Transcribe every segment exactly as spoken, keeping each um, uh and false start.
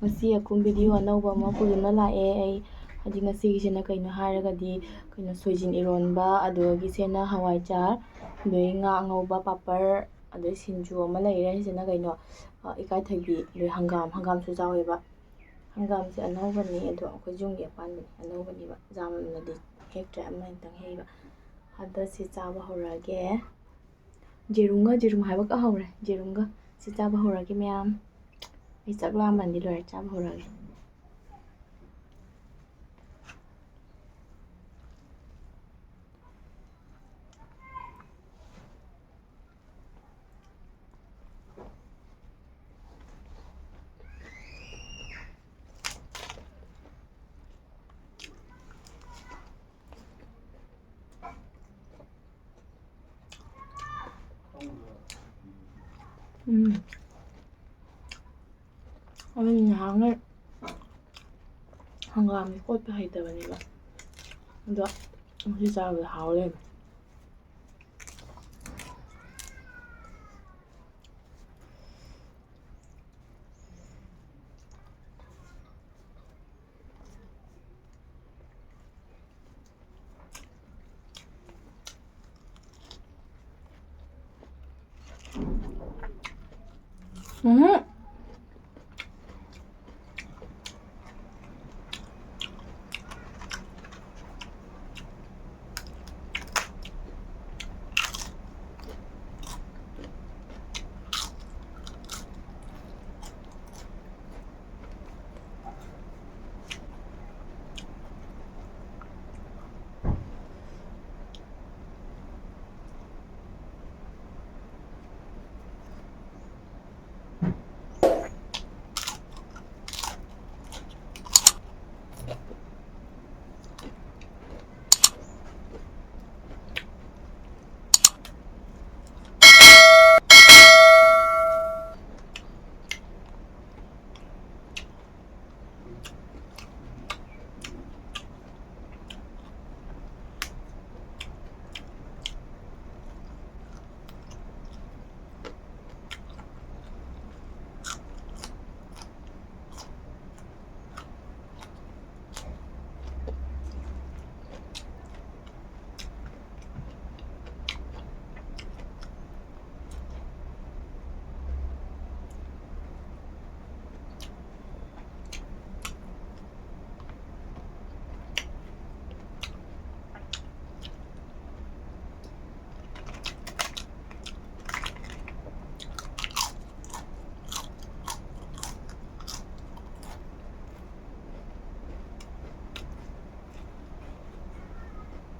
ꯉꯁꯤ ꯑꯀꯨꯝ ꯚꯤꯗꯤꯑꯣ ꯑꯅꯧꯕ ꯑꯃ ꯄꯨꯗꯨꯅ ꯂꯥꯛꯑꯦ ꯑꯩ꯫ ꯍꯥꯏꯗꯤ ꯉꯁꯤꯒꯤꯁꯤꯅ ꯀꯩꯅꯣ ꯍꯥꯏꯔꯒꯗꯤ, ꯀꯩꯅꯣ, ꯁꯣꯏꯖꯤꯟ ꯏꯔꯣꯟꯕ, ꯑꯗꯨꯗꯒꯤꯁꯦꯅ ꯍꯋꯥꯏꯖꯥꯔ, ꯑꯗꯨꯗꯒꯤ ꯉꯥ ꯑꯉꯧꯕ, ꯄꯥꯄꯔ, ꯑꯗꯨꯗꯒꯤ ꯁꯤꯡꯖꯨ ꯑꯃ ꯂꯩꯔꯦ꯫ ꯁꯤꯁꯤꯅ ꯀꯩꯅꯣ, ꯑ, ꯏꯀꯥꯏꯊꯕꯤ, ꯑꯗꯨꯗꯒꯤ ꯍꯪꯒꯥꯝ, ꯍꯪꯒꯥꯝꯁꯨ ꯌꯥꯎꯋꯦꯕ꯫ ꯍꯪꯒꯥꯝꯁꯦ ꯑꯅꯧꯕꯅꯤ, ꯑꯗꯣ ꯑꯩꯈꯣꯏ ꯌꯨꯝꯒꯤ ꯑꯄꯥꯟꯕꯅꯤ, ꯑꯅꯧꯕꯅꯦꯕ, ꯌꯥꯝꯅꯗꯤ ꯍꯦꯛꯇ꯭ꯔꯦ, ꯑꯃꯅꯤꯇꯪ ꯍꯦꯛꯏꯕ꯫ ꯑꯗꯣ ꯁꯤ ꯆꯥꯕ ꯍꯧꯔꯛꯑꯒꯦ꯫ ꯌꯦꯔꯨꯝꯒ, ꯌꯦꯔꯨꯝ ꯍꯥꯏꯕ ꯀꯥꯎꯍꯧꯔꯦ꯫ ꯌꯦꯔꯨꯝꯒ ꯁꯤ ꯆꯥꯕ ꯍꯧꯔꯒꯦ ꯃꯌꯥꯝ꯫ ꯑꯩ ꯆꯥꯛ ꯂꯥꯝꯃꯟꯗꯤ ꯂꯣꯏꯔꯦ, ꯆꯥꯕ ꯍꯧꯔꯒꯦ꯫ ꯎꯝ꯫ ꯑꯗꯨ ꯅꯍꯥꯟꯉꯩ ꯍꯪꯒꯥꯝꯗꯤ ꯀꯣꯠꯄ ꯍꯩꯇꯕꯅꯦꯕ, ꯑꯗꯣ ꯉꯁꯤ ꯆꯥꯕꯗ ꯍꯥꯎ ꯂꯩꯔꯝꯃꯦ꯫ ꯎꯝ꯫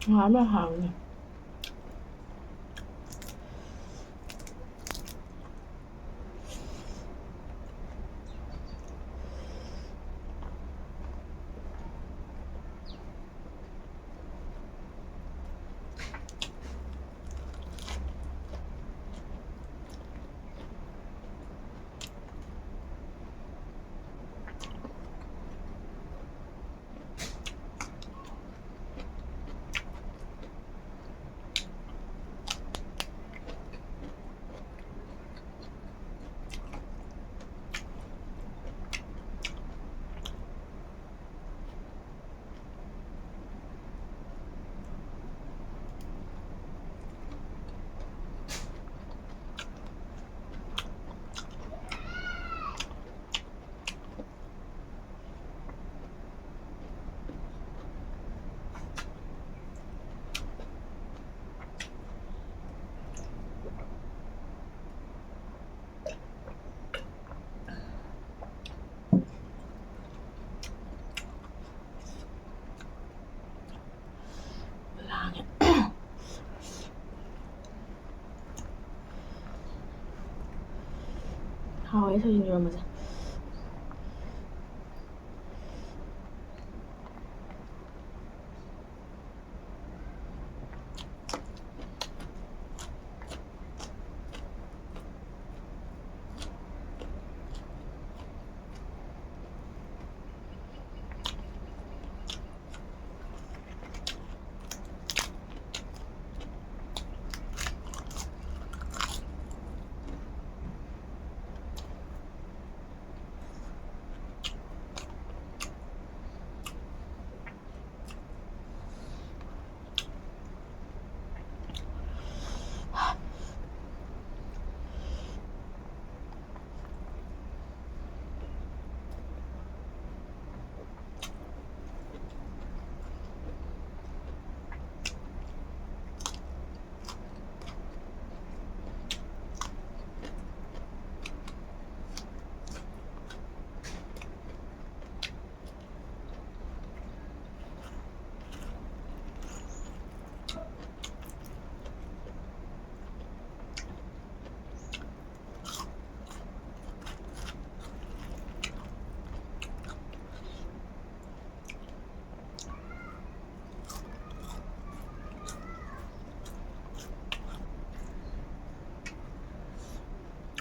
ꯍꯥꯎꯕ ꯍꯥꯎꯅꯤ꯫ ꯂꯥꯡꯉꯦ꯫ ꯍꯥꯎꯋꯦ ꯁꯣꯏꯖꯤꯟ ꯏꯔꯣꯝꯕꯁꯦ꯫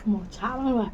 ꯃꯣꯔꯣꯛ ꯁꯥꯕꯅ ꯂꯣꯏꯔꯦ꯫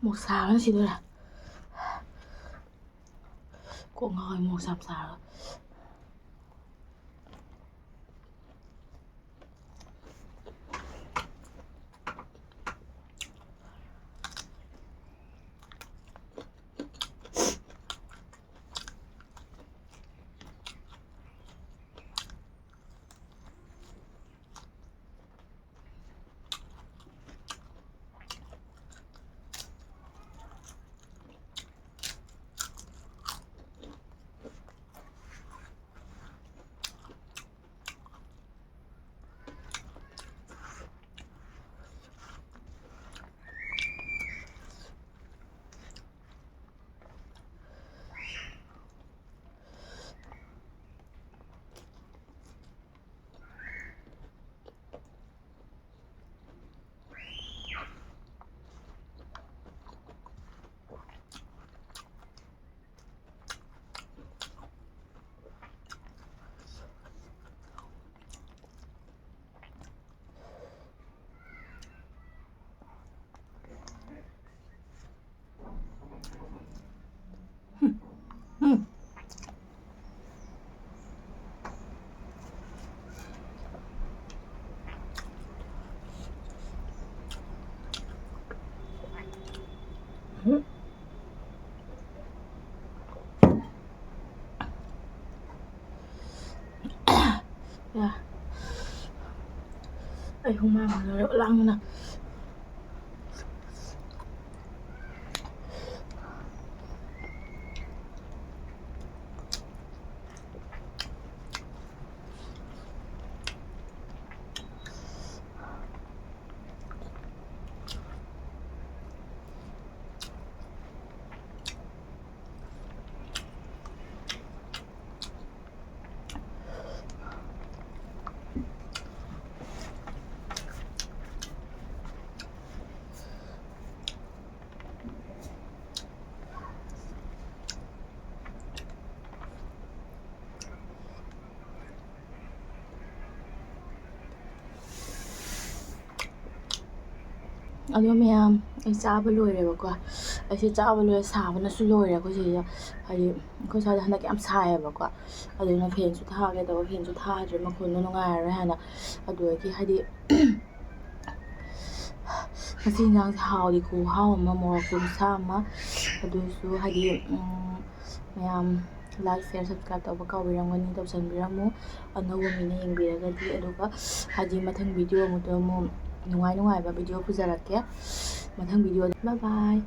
ꯃꯣꯔꯣꯛ ꯁꯥꯕꯅ ꯁꯤꯗꯣꯔꯦ꯫ ꯀꯣꯛ ꯉꯥꯎꯋꯦ ꯃꯣꯔꯣꯛ ꯌꯥꯝ ꯁꯥꯔꯒ꯫ ꯌꯥ꯫ ꯑꯩ ꯍꯨꯃꯥꯡ ꯂꯥꯡꯕꯅ꯫ ꯑꯗꯣ ꯃꯌꯥꯝ, ꯑꯩ ꯆꯥꯕ ꯂꯣꯏꯔꯦꯕꯀꯣ꯫ ꯑꯩꯁꯦ ꯆꯥꯕ ꯂꯣꯏꯔꯦ, ꯁꯥꯕꯅꯁꯨ ꯂꯣꯏꯔꯦ ꯑꯩꯈꯣꯏ ꯁꯤꯗ꯫ ꯍꯥꯏꯗꯤ ꯑꯩꯈꯣꯏ ꯁ꯭ꯋꯥꯏꯗ ꯍꯟꯗꯛ ꯌꯥꯝ ꯁꯥꯏꯌꯦꯕꯀꯣ꯫ ꯑꯗꯨꯅ ꯐꯦꯟꯁꯨ ꯊꯥꯒꯦ ꯇꯧꯕ, ꯐꯦꯟꯁꯨ ꯊꯥꯗ꯭ꯔꯦ, ꯃꯈꯣꯟꯗꯣ ꯅꯨꯡꯉꯥꯏꯔꯔꯣꯏ ꯍꯥꯏꯅ꯫ ꯑꯗꯨꯗꯒꯤ ꯍꯥꯏꯗꯤ ꯉꯁꯤ ꯌꯦꯟꯖꯥꯡꯁꯦ ꯍꯥꯎꯗꯤ ꯈꯨꯍꯥꯎ ꯑꯃ, ꯃꯣꯔꯣꯛꯁꯨ ꯈꯨꯁꯥ ꯑꯃ꯫ ꯑꯗꯨꯁꯨ ꯍꯥꯏꯗꯤ, ꯎꯝ, ꯃꯌꯥꯝ like, share, subscribe ꯇꯧꯕ ꯀꯥꯎꯕꯤꯔꯝꯒꯅꯤ, ꯇꯧꯁꯟꯕꯤꯔꯝꯃꯨ ꯑꯅꯧꯕ ꯃꯤꯅ ꯌꯦꯡꯕꯤꯔꯒꯗꯤ꯫ ꯑꯗꯨꯒ ꯍꯥꯏꯗꯤ ꯃꯊꯪ video ꯑꯃꯨꯛꯇ ꯑꯃꯨꯛ ꯅꯨꯡꯉꯥꯏ ꯅꯨꯡꯉꯥꯏꯕ video ꯄꯨꯖꯔꯛꯀꯦ ꯃꯊꯪ video꯫ Bye bye꯫